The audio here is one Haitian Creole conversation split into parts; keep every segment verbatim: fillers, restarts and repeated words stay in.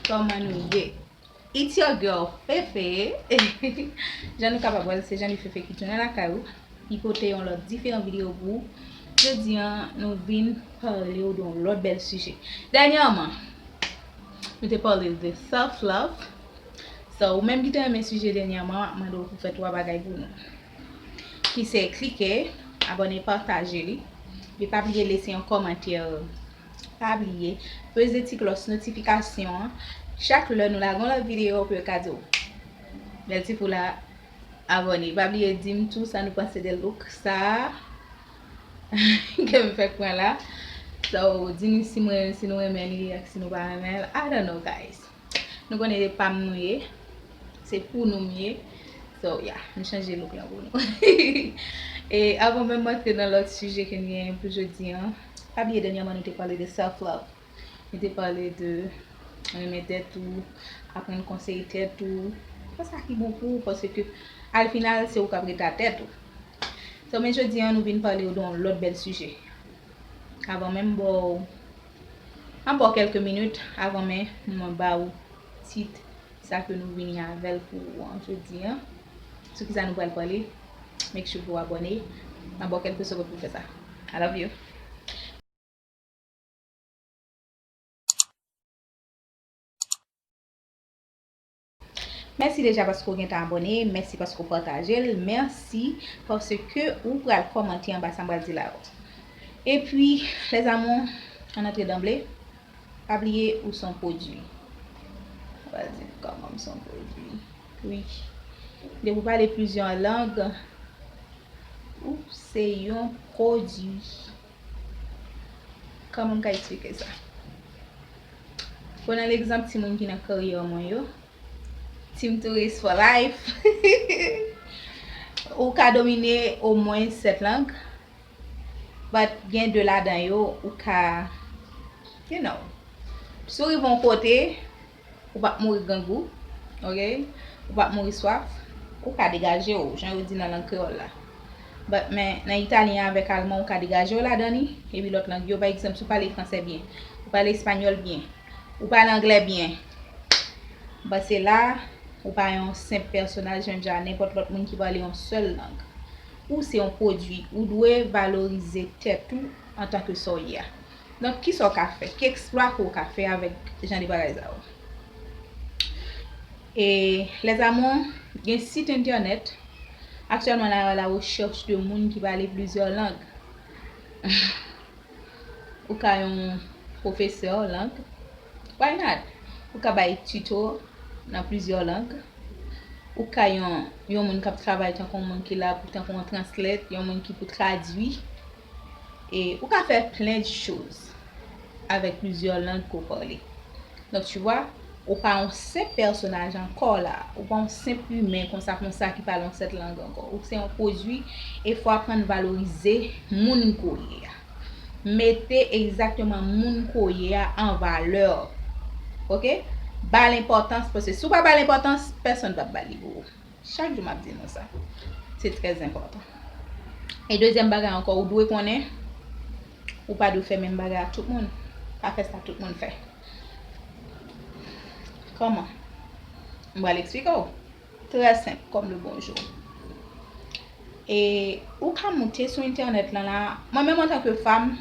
Kòman nou ye? It's your girl Fefe. Jan nou kapab wè l, se Janly Fefe ki tounen lakay ou. Li pote yon lòt diferan videyo pou ou. Jodi a, nou vin pale w de yon lòt bèl sijè. Dènyèman, nou te pale de self love. So, ou menm ki te renmen sijè dènyèman, m ap mande w pou fè twa bagay pou nou. Ki se klike, abòne, pataje li. Epi pa bliye lese yon kòmantè. Pa bliye peze ti klòch notifikasyon an. Chak lè nou lage yon lòt videyo, pou yo ka di w, bèl ti pou la abòne. Pa bliye di m tou sa nou panse de look sa a ke m fèk pran la. So, di m si mwen, si nou renmen li ak si nou pa renmen l. I don't know, guys. Nou konnen se pa m nou ye. Se pou nou m ye. So, yeah, m chanje look lan pou nou. E avan menm m antre nan lòt sijè ke n genyen pou jodi a, pa bliye dènyèman nou te pale de self love. Nou te pale de renmen tèt ou, aprann konseye tèt ou, fè sa ki bon pou ou, paske al final, se ou k ap ret a tèt ou. So, men jodi a, nou vin pale w de yon lòt bèl sijè. Avan menm m ba w, m ap ba w kèlke minit avan menm mwen ba w tit sa ke nou vini avè l pou ou an jodi a. Sou kisa nou pral pale? Make sure pou w abòne. M ap ba w kèlke segonn pou w fè sa. I love you. Mèsi deja paske w gentan abòne, mèsi paske w pataje l, mèsi paske ou pral kòmante anba sa m pral di la yo. Epi, les amours, ann antre danble, pa bliye ou se yon pwodui. Ann di kòman m se yon pwodui. Wi. Depi w pale plizyè lang, ou se yon pwodui. Kòman m ka eksplike sa? Pran egzanp timoun ki nan karyè mwen yo. Team Tourist for life. Ou ka domine omwen sèt lang. But gen de ladan yo, ou ka, you know, si w rive yon kote, ou p ap mouri grangou, ok? Ou p ap mouri swaf, ou ka degaje w, jan yo di nan lang kreyòl la. But, men, nan italyen avèk alman, ou ka degaje w ladan li, epi lòt lang yo, pa egzanp, si w pale fransè byen, ou pale espanyòl byen, ou pale anglè byen, but se la, ou pa yon senp pèsonaj menm jan ak nenpòt lòt moun ki pale yon sèl lang. Ou se yon pwodui, ou dwe valorize tèt ou antanke sa w ye a. Donk, kisa w ka fè? Ki eksplwa ke w ka fè avèk jan de bagay sa yo? E, les amours, gen sit entènèt. Aktyèlman, la, la rechèch de moun ki pale plizyè lang. Ou ka yon pwofesè lang. Why not? Ou ka bay tito nan plizyè lang. Ou ka yon, yon moun k ap travay tankou yon moun ki la pou, tankou yon translate, yon moun ki pou tradui. E ou ka fè plen de choz avèk plizyè lang ke w pale. Donk, tu vois, ou pa yon senp pèsonaj ankò la. Ou pa yon senp imen konsa, konsa ki pale yon sèt lang ankò. Ou se yon pwodui e fò w aprann valorize moun ke w ye a. Mete egzakteman moun ke w ye a an valè. Ok? Ba l enpòtans, paske si w pa ba l enpòtans, pèsonn p ap ba l li pou ou. Chak jou m ap di nou sa. Se trè enpòtan. E dezyèm bagay ankò, ou dwe konnen, ou pa dwe fè menm bagay ak tout moun. Pa fè sa tout moun fè. Kòman? M pral eksplike w. Trè senp, kòm le bonjou. E ou ka moute sou entènèt lan la. Mwen menm antanke fanm,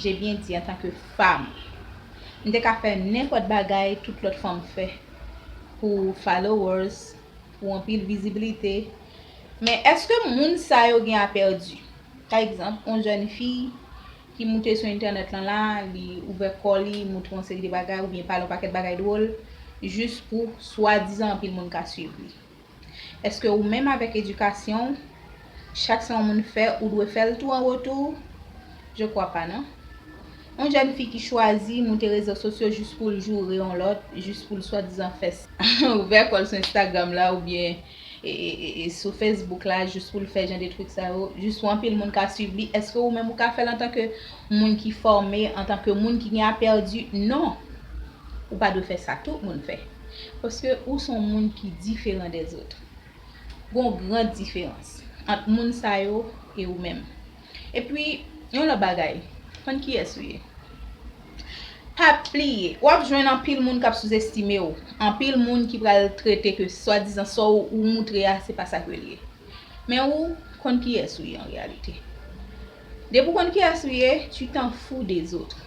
je byen di antanke fanm, m te ka fè nenpòt bagay tout lòt fanm fè pou followers, pou anpil vizibilite. Men èske moun sa yo gen a pèdi? Pa egzanp, yon jèn fi ki moute sou entènèt lan la, li ouvè kò li, montre yon seri de bagay oubyen pale yon pakèt bagay dwòl, jis pou swadizan anpil moun ka swiv li. Èske ou menm avèk edikasyon w, chak sa yon moun fè, ou dwe fè l tou an retou? Je crois pas, non? Yon jèn fi ki chwazi moute rezo sosyo jis pou l joure yon lòt, jis pou l swadizan fè s-, ouvè kò l sou Instagram la oubyen e, e, e, e sou Facebook la, jis pou l fè jan de trik sa yo, jis pou anpil moun ka swiv li, èske ou menm ou ka fè l antanke moun ki fòme, antanke moun ki gen a pèdi? Non. Ou pa dwe fè sa tout moun fè. Paske ou se yon moun ki diferan dèzòt. Gon gran diferans ant moun sa yo e ou menm. Epi, yon lòt bagay, konn kiyès ou ye. Pa bliye, w ap jwenn anpil moun k ap souzestime w, anpil moun ki pral trete ke swadizan sa w ou moutre a, se pa sa ke l ye. Men ou konn kiyès ou ye an reyalite. Depi w konn kiyès ou ye, tu t'en fous des autres.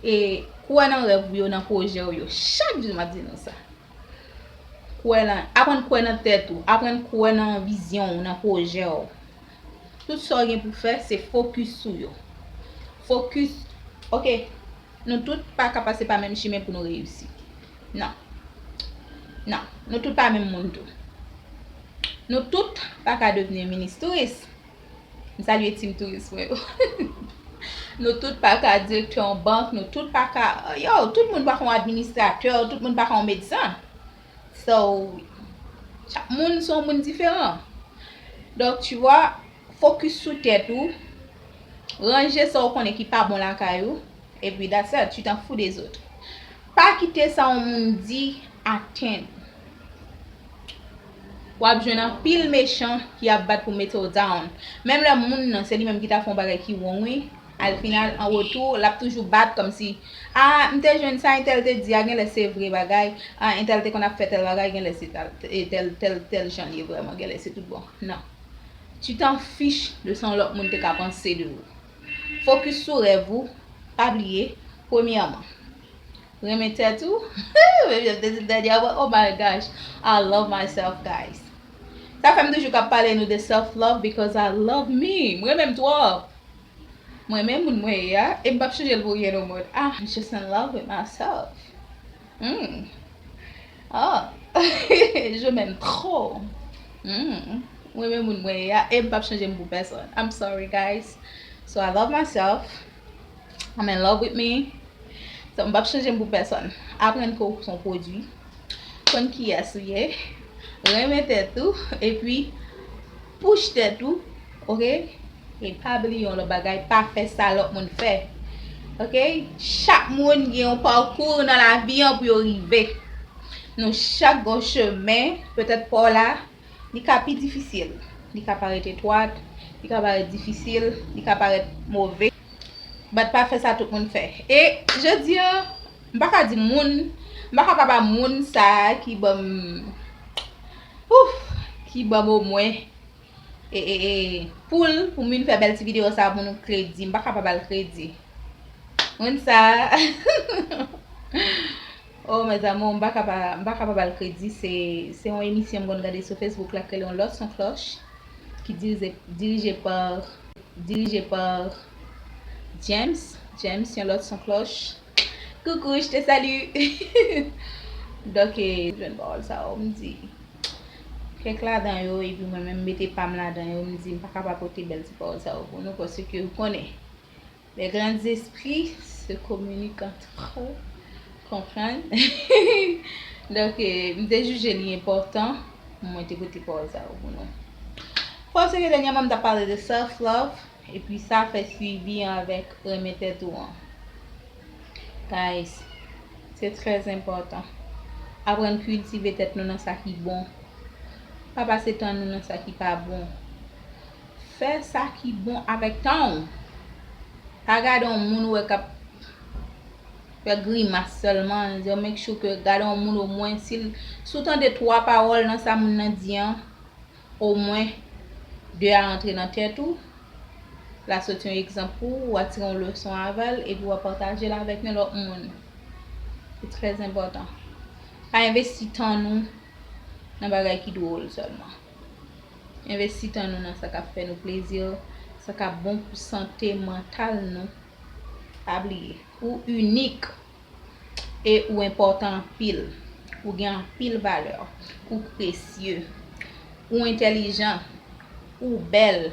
E kwè nan rèv ou yo, nan pwojè w yo. Chak jou m ap di nou sa. Kwè nan, aprann kwè nan tèt ou, aprann kwè nan vizyon w, nan pwojè w. Tout sa w gen pou fè, se fokis sou yo. Fokis, ok, nou tout pa ka pase pa menm chimen pou nou reyisi. Non. Non, nou tout pa menm moun tou. Nou tout pa ka devni minis touris. M salye team touris mwen yo. Nou tout pa ka direktè yon bank, nou tout pa ka, yo, tout moun pa ka yon administratè, tout moun pa ka yon medsen. So, chak moun se yon moun diferan. Donk, tu vois, fokis sou tèt ou, ranje sa w konnen ki pa bon lakay ou, epi that's it, tu t'en fous des autres. Pa kite sa yon moun di atenn ou. W ap jwenn anpil mechan ki ap bat pou mete w down. Menm lè moun nan, se li menm ki ta fè yon bagay ki wrong, wi. Al final, an retou, l ap toujou bat kòmsi, a, m te jwenn sa entèl te di a, genlè se vre bagay. A, entèl te konn ap fè tèl bagay, genlè se tèl, tèl, tèl, tèl jan l ye vrèman, genlè se tout bon. Non. Tu t'en fiches de sa yon lòt moun te ka panse de ou. Fokis sou rèv ou. Pa bliye, premyèman, renmen tèt ou. Menm jan m te di l dènyèman, oh my gosh, I love myself, guys. Sa fè m toujou k ap pale nou de self love because I love me. M renmen m twòp. M renmen moun mwen ye a, e m p ap chanje l pou ryen o mond. Ah, I'm just in love with myself. Mm. Ah, je m'aime trop. Mm. M renmen moun mwen ye a, e m p ap chanje m pou pèsonn. I'm sorry, guys. So I love myself. I'm in love with me. So, m p ap chanje m pou pèsonn. Aprann ke w se yon pwodui. Konn kiyès ou ye. Renmen tèt ou. Epi, push tèt ou. Oke? E pa bliye yon lòt bagay. Pa fè sa lòt moun fè. Oke? Chak moun gen yon pakou nan lavi an pou yo rive. Nou chak gen yon chemen. Petèt pa w la, li ka pi difisil. Li ka parèt etwat. Li ka parèt difisil. Li ka parèt move. But pa fè sa tout moun fè. E jodi a, m pa ka di moun, m pa ka pa ba moun sa a ki ban m, ouf, ki ban m omwen, e, e, e, poul pou m vin fè bèl ti videyo sa a pou nou kredi. M pa ka pa ba l kredi. Moun sa a, oh, mes amours, m pa ka pa, m pa ka pa ba l kredi. Se, se yon emisyon m konn gade sou Facebook la, k rele Yon lòt son klòch, ki dirije, dirije pa dirije pa James. James, Yon lòt son klòch. Coucou, je te salue. Donk, e, jwenn pawòl sa yo, m di kèk ladan yo, epi mwen menm, m mete pa m ladan yo, m di m pa ka pa pote bèl ti pawòl sa yo pou nou, paske ou konnen, les grands esprits se communiquent entre eux, konprann? Donk, e, m te jije li enpòtan pou mwen te pote pawòl sa yo pou nou. Paske dènyèman, m t ap pale de self love, epi sa fè swivi an avèk renmen tèt ou an. Guys, se trè enpòtan. Aprann kiltive tèt nou nan sa ki bon. Pa pase tan nou nan sa ki pa bon. Fè sa ki bon avèk tan w. Pa gade yon moun ou wè k ap fè grimas sèlman. Yo make sure ke gade yon moun omwen, si l, si w tande twa pawòl nan sa moun nan di an, omwen de a rantre nan tèt ou. La soti yon egzanp pou ou, w a tire yon leson avè l, epi w a pataje l avèk yon lòt moun. Se trè enpòtan. Pa envesti tan nou nan bagay ki dwòl sèlman. Envesti tan nou nan sa k ap fè nou plezi, sa k ap bon pou sante mantal nou. Pa bliye, ou inik e ou enpòtan anpil. Ou gen anpil valè. Ou presye. Ou entèlijan. Ou bèl.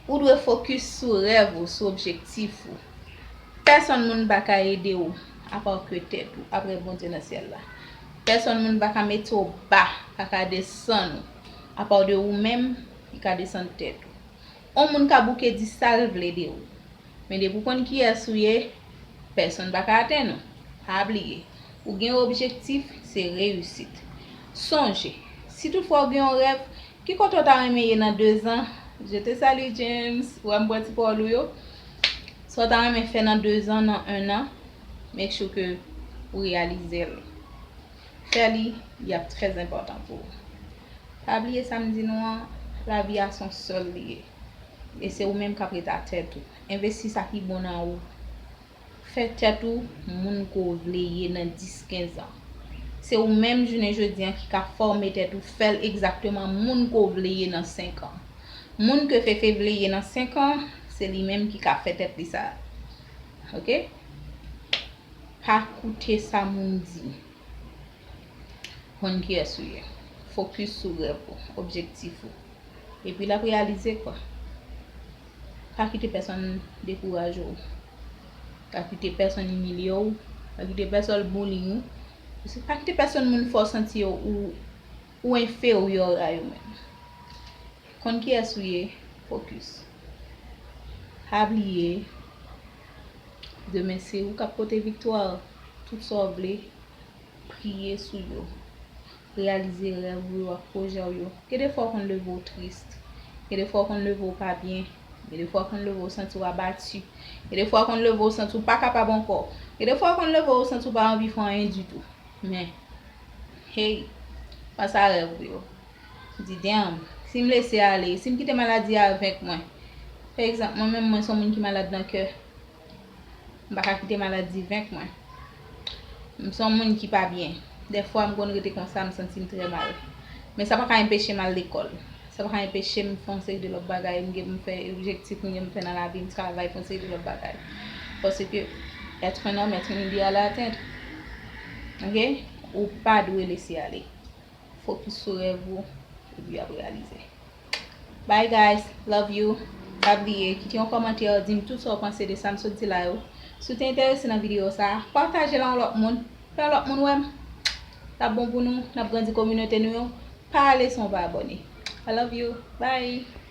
Ou dwe fokis sou rèv ou, sou objektif ou. Pèsonn moun pa ka ede w apa ke tèt ou, apre Bondye nan syèl la. Pèsonn moun pa ka mete w ba, pa ka desann ou, apa de ou menm ki ka desann tèt ou. On moun ka bouke di sa l vle de ou. Men depi w konn kiyès ou ye, pèsonn pa ka atenn ou. Pa bliye, ou gen objektif, se reyisit. Sonje, si toutfwa w gen yon rèv, ki kote w ta renmen ye nan dezan? Je te salue, James. Ou wè m pran ti pawòl ou yo. Sa w ta renmen fè nan dezan, nan ennan? Make sure ke ou reyalize l. Fè li, li ap trè enpòtan pou ou. Pa bliye sa m di nou an, lavi a se yon sèl li ye. E se ou menm k ap ret a tèt ou. Envesti sa ki bon nan ou. Fè tèt ou moun ke w vle ye nan dis, kenz an. Se ou menm jounen jodi an ki ka fòme tèt ou, fè l egzakteman moun ke w vle ye nan senk an. Moun ke Fefe vle ye nan senk an, se li menm ki ka fè tèt li sa. Oke? Pa koute sa moun di. Konn kiyès ou ye. Fokis sou rèv ou, objektif ou. Epi l ap reyalize kwa. Pa kite pèsonn dekouraje w. Pa kite pèsonn imilye w. Pa kite pèsonn bullying ou. Pa kite pèsonn moun fè w santi ou, ou enferyè a yo menm. Konn kiyès ou ye, fokis. Pa bliye, demen se ou k ap pote viktwa. Tout sa w vle, priye sou yo. Reyalize rèv ou yo ak pwojè w yo. Gen de fwa w konn leve w tris. Gen de fwa w konn leve w pa byen. Gen de fwa w konn leve w santi w abati. Gen de fwa w konn leve w santi w pa kapab ankò. Gen de fwa w konn leve w santi w pa anvi fè anyen ditou. Men, hey, panse a rèv ou yo. Di, damn, si m lese ale, si m kite maladi a venk mwen. Pa egzanp, mwen menm, mwen se yon moun ki malad nan kè. M pa ka kite maladi venk mwen. M se yon moun ki pa byen. Dèfwa, m konn rete konsa, m santi m trè mal. Men sa pa ka enpeche m al lekòl. Sa pa ka enpeche m fè yon seri de lòt bagay. M gen pou m fè objektif, m gen pou m fè nan lavi, m travay, fè yon seri de lòt bagay. Paske être un homme, être un idéal à atteindre. Oke? Ou pa dwe lese ale. Fokis sou rèv ou, epi y ap reyalize. Bye guys, love you. Pa bliye, kite yon kòmantè, di m tout sa w panse de sa m sot di la yo. Si w te enterese nan videyo sa a, pataje l a yon lòt moun. Fè lòt moun wè m. L ap bon pou nou, n ap grandi kominote nou yo. Pa ale san w pa abòne. I love you. Bye.